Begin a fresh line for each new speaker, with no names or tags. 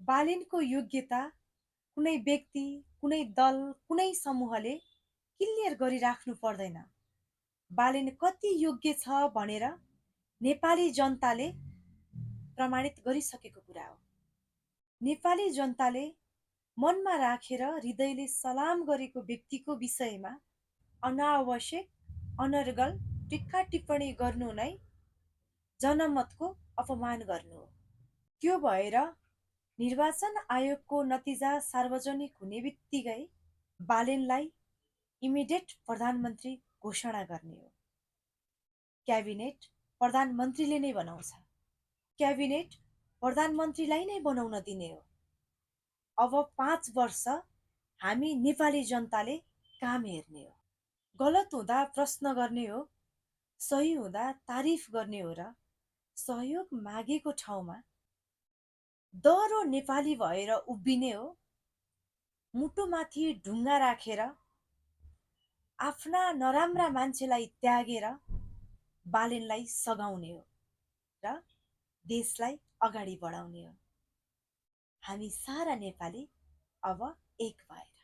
बालेनको योग्यता कुनै व्यक्ति, कुनै दल, कुनै समूहले क्लियर गरिराख्नु पर्दैन। बालेन कति योग्य छ भनेर नेपाली जनताले प्रमाणित गरिसकेको कुरा हो। नेपाली जनताले मनमा राखेर हृदयले सलाम गरेको व्यक्तिको विषयमा अनावश्यक अनर्गल टिक्का टिप्पणी गर्नु नै जनमतको अपमान गर्नु हो। त्यो भएर निर्वाचन आयोगको नतिजा सार्वजनिक हुने बित्तिकै बालेनलाई इमिडिएट प्रधानमन्त्री घोषणा गर्ने हो। क्याबिनेट प्रधानमन्त्रीले नै बनाउँछ। क्याबिनेट प्रधानमन्त्रीलाई नै बनाउन दिने हो। अब 5 वर्ष हामी नेपाली जनताले काम हेर्ने हो। गलत हुँदा प्रश्न गर्ने हो, सही हुँदा तारिफ गर्ने हो र सहयोग मागेको ठाउँमा दह्रो नेपाली भएर उभिने हो। मुटुमाथि ढुङ्गा राखेर आफ्ना नराम्रा मान्छेलाई त्यागेर बालेनलाई सघाउने हो र देशलाई अगाडि बढाउने हो। हामी सारा नेपाली अब एक भएर